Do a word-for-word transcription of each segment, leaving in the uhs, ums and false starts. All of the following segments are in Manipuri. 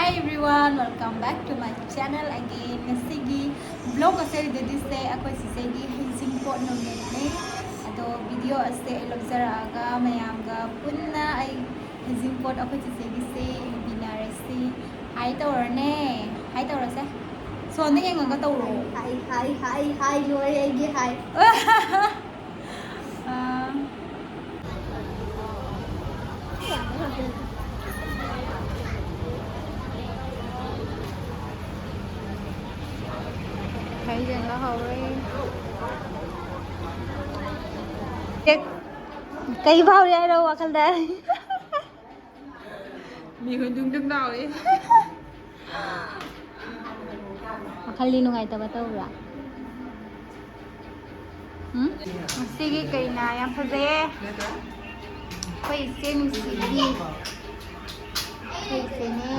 Hi everyone, welcome back to my channel again. ꯉꯁꯤꯒꯤ vlog ꯑꯁꯦ ꯔꯤꯗꯗꯤꯁꯦ ꯑꯩꯈꯣꯏ ꯆꯤꯆꯦꯒꯤ ꯍꯩꯖꯤꯡꯄꯣꯠ ꯅꯨꯃꯤꯠꯅꯦ꯫ ꯑꯗꯣ video ꯑꯁꯦ ꯑꯩ ꯂꯧꯖꯔꯛꯑꯒ ꯃꯌꯥꯝꯒ ꯄꯨꯟꯅ ꯑꯩ ꯍꯩꯖꯤꯡꯄꯣꯠ ꯑꯩꯈꯣꯏ ꯆꯤꯆꯦꯒꯤꯁꯦ ꯌꯦꯡꯃꯤꯟꯅꯔꯁꯤ꯫ Hi ꯇꯧꯔꯅꯦ꯫ Hi ꯇꯧꯔꯁꯦ꯫ ꯁꯣꯟꯗ ꯌꯦꯡꯉꯒ ꯇꯧꯔꯣ꯫ Hi, hi, hi, hi, ꯂꯣꯏꯔꯦ ꯑꯩꯒꯤ hi꯫ ꯑꯥ꯫ ꯍꯩꯖꯤꯡꯕ ꯍꯧꯔꯦ꯫ ꯀꯩ ꯐꯥꯎꯔꯤ ꯍꯥꯏꯔꯣ ꯋꯥꯈꯜꯗ? ꯃꯤꯍꯨꯟ ꯗꯨꯡ ꯗꯨꯡ ꯂꯥꯎꯔꯤ꯫ ꯋꯥꯈꯜꯗꯤ ꯅꯨꯡꯉꯥꯏꯇꯕ ꯇꯧꯕ꯭ꯔꯥ? ꯎꯝ? ꯉꯁꯤꯒꯤ ꯀꯩꯅꯥ ꯌꯥꯝ ꯐꯖꯩꯌꯦ꯫ ꯑꯩꯈꯣꯏ ꯏꯆꯦ ꯅꯨꯡꯁꯤꯕꯤ꯫ ꯑꯩꯈꯣꯏ ꯏꯆꯦꯅꯦ꯫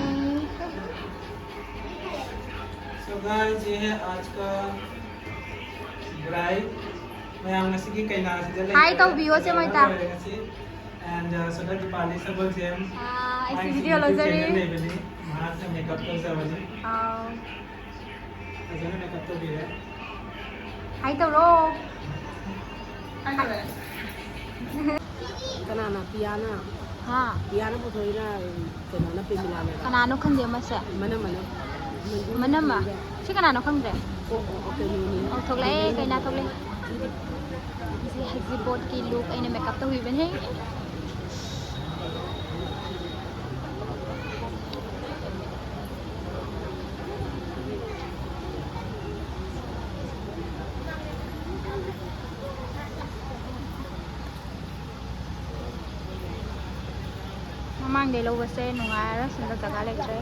So guys, ये है आज का bride. ꯃꯌꯥꯝ ꯉꯁꯤꯒꯤ ꯀꯩꯅꯥꯁꯤꯗ ꯂꯩꯔꯦ꯫ Hi ꯇꯧꯕꯤꯌꯣ, ꯆꯦ ꯃꯣꯏꯇꯥ꯫ ꯂꯣꯏꯔꯦ ꯉꯁꯤ꯫ And, uh, ꯁꯣꯗꯥ ꯗꯤꯄꯥꯂꯤ ꯁꯒꯣꯜꯁꯦꯝ꯫ ꯑꯥ, ꯑꯩꯁꯤ ꯃꯥꯒꯤ video ꯁꯤꯒꯤ ꯂꯧꯖꯔꯤ꯫ Channel ꯂꯩꯕꯅꯤ꯫ ꯃꯍꯥꯛꯅ makeup ꯇꯧꯖꯕꯅꯤ꯫ ꯑꯥꯎ꯫ ꯐꯖꯅ makeup ꯇꯧꯕꯤꯔꯦ꯫ Hi ꯇꯧꯔꯣ꯫ Hi ꯇꯧꯔꯦ꯫ ꯀꯅꯥꯅ? ꯄꯤꯌꯥꯅ? ꯍꯥ? ꯄꯤꯌꯥꯅ ꯄꯨꯊꯣꯛꯏꯔ ꯀꯩꯅꯣꯅ, ꯄꯦꯃꯤꯂꯥꯅ? ꯀꯅꯥꯅꯣ ꯈꯪꯗꯦ ꯃꯁꯦ꯫ ꯃꯅꯝ, ꯃꯅꯝ꯫ ꯃꯅꯝ ꯑꯃ? ꯁꯤ ꯀꯅꯥꯅꯣ ꯈꯪꯗ꯭ꯔꯦ꯫ ꯑꯣ, ꯑꯣ, ꯑꯣ, ꯀꯩꯅꯣꯅꯦ꯫ ꯑꯣ, ꯊꯣꯛꯂꯛꯑꯦ, ꯀꯩꯅꯥ ꯊꯣꯛꯂꯛꯑꯦ꯫ ꯁꯤ ꯍꯩꯖꯤꯡꯄꯣꯠꯀꯤ look ꯑꯩꯅ makeup ꯇꯧꯕꯤꯕꯅꯦ꯫ ꯃꯃꯥꯡꯗꯩ ꯂꯧꯕꯁꯦ ꯅꯨꯡꯉꯥꯏꯔꯔꯣꯏ, ꯁꯣꯝꯗ ꯖꯒꯥ ꯂꯩꯇ꯭ꯔꯦ꯫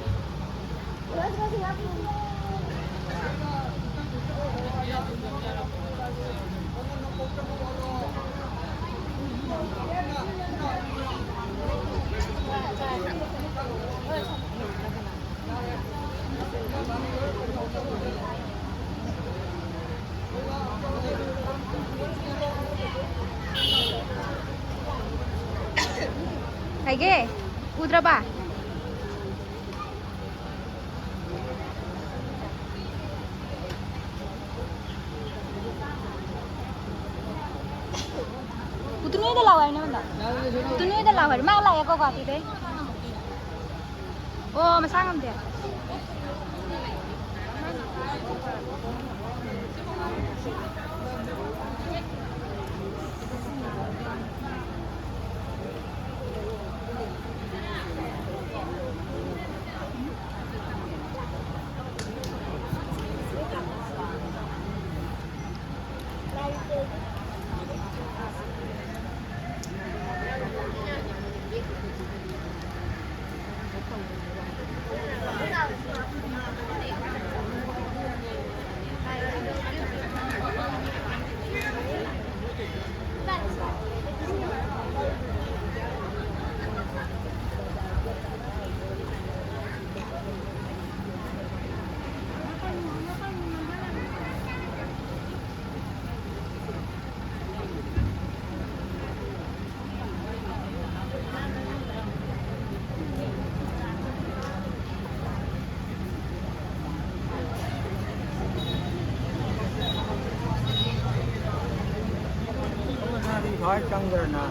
ꯀꯩꯒꯦ? ꯎꯗ꯭ꯔꯕ? ꯇꯨꯅꯨꯗ ꯂꯥꯎ ꯍꯥꯏꯔꯦ꯫ ꯃꯥ ꯂꯥꯛꯑꯦꯀꯣ ꯒꯨꯍꯥꯇꯤꯗꯩ꯫ ꯑꯣ, ꯃꯁꯥ ꯉꯝꯗꯦ꯫ ꯆꯪꯗ꯭ꯔꯅ꯫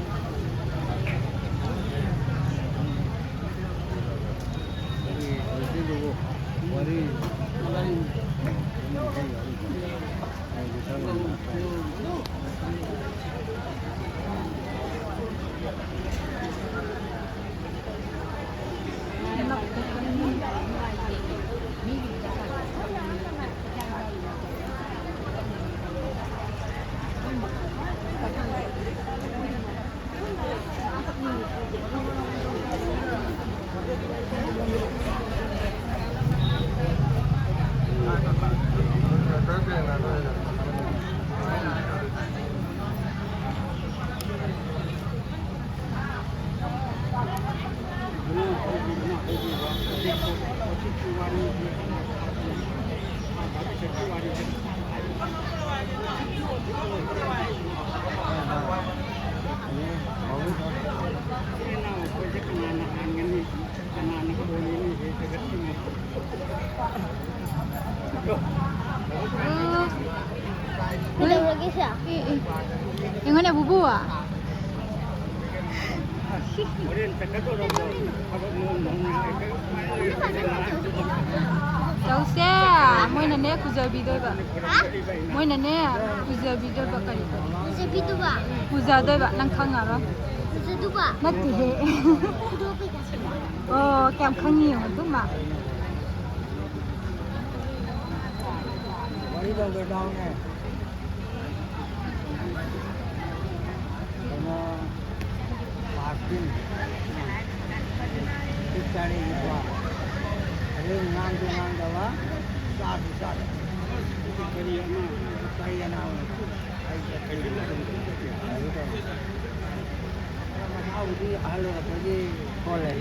ꯑꯣ꯫ ꯀꯩꯗꯧꯔꯒꯦ ꯁꯦ? ꯑꯦ, ꯑꯦ꯫ ꯌꯦꯡꯉꯨꯅꯦ, ꯕꯨꯕꯨ꯫ ꯍꯣꯔꯦꯟ ꯆꯠꯀꯗꯧꯔꯕꯣ? ꯊꯕꯛ ꯅꯣꯝ ꯅꯣꯝ ꯂꯩ꯫ ꯇꯧꯁꯦ꯫ ꯃꯣꯏꯅꯅꯦ ꯀꯨꯖꯕꯤꯗꯣꯏꯕ꯫ ꯍꯥ? ꯃꯣꯏꯅꯅꯦ ꯀꯨꯖꯕꯤꯗꯣꯏꯕ꯫ ꯀꯔꯤ ꯀꯔꯤ? ꯀꯨꯖꯕꯤꯗꯨꯕ? ꯀꯨꯖꯗꯣꯏꯕ꯫ ꯅꯪ ꯈꯪꯉꯔꯣꯏ꯫ ꯀꯨꯖꯗꯨꯕ? ꯅꯠꯇꯦꯍꯦ꯫ ꯈꯨꯗꯣꯞ ꯀꯩꯀꯥ ꯁꯦꯝꯕ꯫ ꯑꯣ, ꯀꯌꯥꯝ ꯈꯪꯉꯤ ꯌꯦꯡꯉꯣ ꯑꯗꯨꯃ꯫ ꯋꯥꯔꯤ ꯇꯧꯗꯣꯏ ꯇꯥꯎꯅꯦ꯫ ꯀꯩꯅꯣ, ꯄꯥꯁꯇꯤꯟ꯫ ꯄꯤꯛ ꯆꯥꯔꯦ ꯏꯕꯨꯡꯉꯣ꯫ ꯑꯗꯩ ꯉꯥꯡꯁꯨ ꯉꯥꯡꯗꯕ, ꯆꯥꯁꯨ ꯆꯥꯗꯕ꯫ ꯀꯔꯤ ꯑꯃ? ꯀꯔꯤ ꯑꯅꯥꯕꯅꯣ? ꯑꯩ ꯀꯔꯤ ꯑꯗꯨꯝ ꯀꯔꯤ ꯇꯧꯔꯦ? ꯃꯁꯥꯕꯨꯗꯤ ꯑꯍꯜ ꯑꯣꯏꯔꯛꯄꯒꯤ ꯁꯣꯜꯂꯦ꯫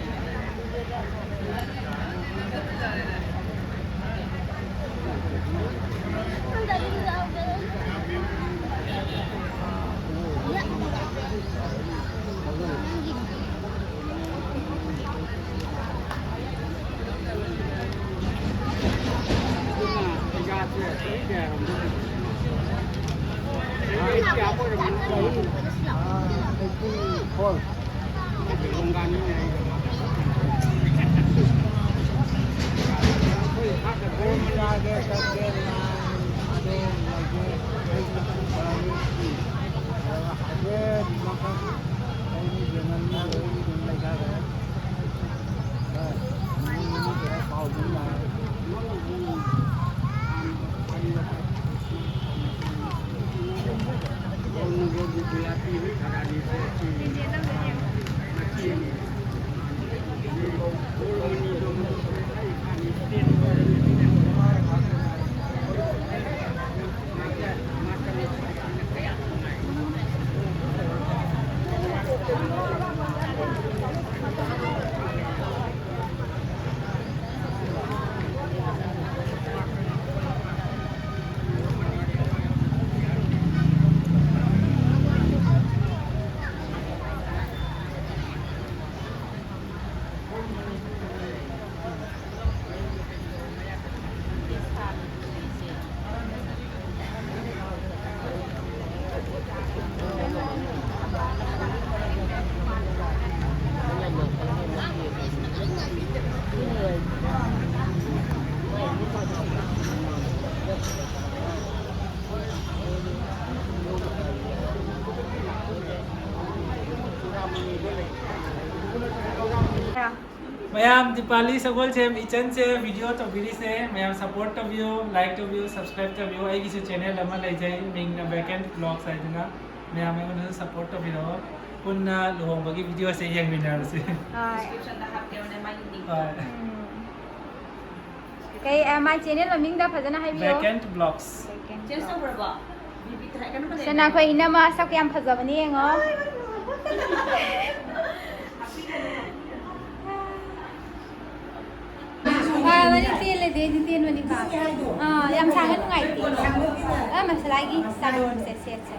ꯃꯌꯥꯝ ꯗꯤꯄꯥꯂꯤ ꯁꯒꯣꯜꯁꯦꯝ ꯏꯆꯟꯁꯦ ꯚꯤꯗꯤꯑꯣ ꯇꯧꯕꯤꯔꯤꯁꯦ, ꯃꯌꯥꯝ ꯁꯞꯄꯣꯔꯠ ꯇꯧꯕꯤꯌꯨ, ꯂꯥꯏꯛ ꯇꯧꯕꯤꯌꯨ, ꯁꯕꯁꯀ꯭ꯔꯥꯏꯕ ꯇꯧꯕꯤꯌꯨ꯫ ꯑꯩꯒꯤꯁꯨ ꯆꯦꯅꯦꯜ ꯑꯃ ꯂꯩꯖꯩ, ꯃꯤꯡꯅ Vacant Vlogs ꯍꯥꯏꯗꯅ꯫ ꯃꯌꯥꯝ ꯑꯩꯉꯣꯟꯗꯁꯨ ꯁꯞꯄꯣꯔꯠ ꯇꯧꯕꯤꯔꯛꯑꯣ, ꯄꯨꯟꯅ ꯂꯨꯍꯣꯡꯕꯒꯤ ꯚꯤꯗꯤꯑꯣꯁꯦ ꯌꯦꯡꯃꯤꯟꯅꯔꯁꯤ꯫ ꯍꯣꯏ꯫ Description ꯗ ꯍꯥꯞꯀꯦ ꯍꯣꯔꯦꯟ ꯃꯥꯒꯤ link꯫ ꯍꯣꯏ꯫ ꯎꯝ꯫ ꯀꯩ, ꯑ, ꯃꯥꯏ ꯆꯦꯅꯦꯜ ꯃꯃꯤꯡꯗ ꯐꯖꯅ ꯍꯥꯏꯕꯤꯌꯣ꯫ Vacant Vlogs꯫ Vacant Change Vlogs꯫ ꯇꯧꯈ꯭ꯔꯕꯣ? ꯁꯦ, ꯅꯈꯣꯏ ꯏꯅꯝꯃ ꯁꯛ ꯌꯥꯝ ꯐꯖꯕꯅꯤ, ꯌꯦꯡꯉꯣ꯫ ꯐꯕꯅꯤ, ꯇꯦꯜꯂꯗꯤ ꯑꯩꯗꯤ ꯇꯦꯟꯕꯅꯤ ꯄꯥꯝꯃꯦ꯫ ꯑꯥ, ꯌꯥꯝ ꯁꯥꯡꯕ ꯅꯨꯡꯉꯥꯏꯇꯦ꯫ ꯑꯥ, ꯃꯁꯥꯂꯥꯒꯤ ꯆꯥꯂꯣꯟꯁꯦ ꯁꯦꯠꯁꯦ꯫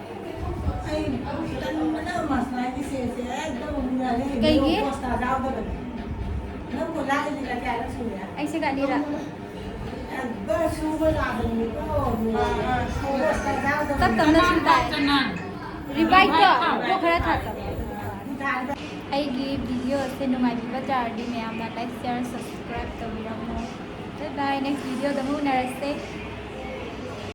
ꯀꯩꯒꯤ? ꯑꯩꯁꯦ ꯑꯅꯤꯔꯛ꯫ ꯇꯞ ꯇꯞꯅ ꯁꯨ ꯇꯥꯏ꯫ ꯔꯤꯚꯥꯏꯚꯇꯣ ꯈꯔ ꯊꯥꯖꯕ꯫ ꯑꯩꯒꯤ ꯚꯤꯗꯤꯑꯣꯁꯦ ꯅꯨꯡꯉꯥꯏꯕꯤꯕ ꯇꯥꯔꯗꯤ ꯃꯌꯥꯝꯅ like, share, subscribe ꯇꯧꯕꯤꯔꯝꯃꯣ꯫ Bye bye, next ꯚꯤꯗꯤꯑꯣꯗ ꯑꯃꯨꯛ ꯎꯅꯔꯁꯦ꯫